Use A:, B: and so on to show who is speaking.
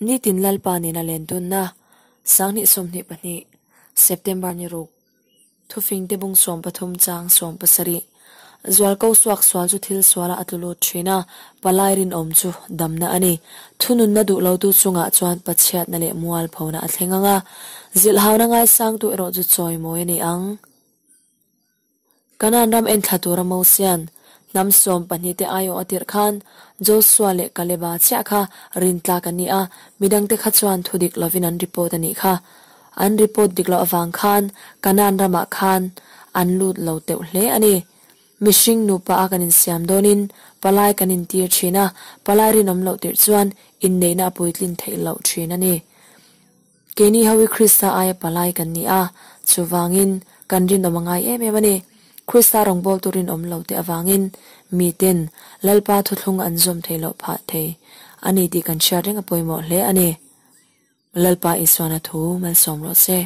A: Nitin Lalpa nena len dunna, 2022, September ni ruk, Thufingte bung 13 chang 17. Zualko suak sual chu thil sualah a tlu lut thin a, palai rinawm chu damna a ni. Thununna duh lotu chungah chuan pachhiatna leh mualphona a thleng ang a, zilhhauna ngaisangtu erawh chu chawimawi a ni ang. Kanaan ram enthla tura Mosia'n hnam 12 te aiawh a tirh khan Josua leh Kaleba chiah kha rintlak an ni a, midangte kha chuan thu dik lovin an report a nih kha. An report dik loh avang khan Kanaan ramah khan an lut lo teuh hle a ni. Mihring nupa a kan insiam dawnin palai kan intir thin a, palai rinawm loh tirh chuan inneihna a puitlin theih loh thin a ni. Keini ho hi Krista aia palai kan ni a, chuvangin kan rinawm a ngai em em a ni. Krista rawngbawltu rinawm lo te avangin miten Lalpa thuthlung an zawm thei loh phah thei a ni tih kan hriat reng a pawimawh hle a ni. Lalpa Isuana thu malsawm rawh se.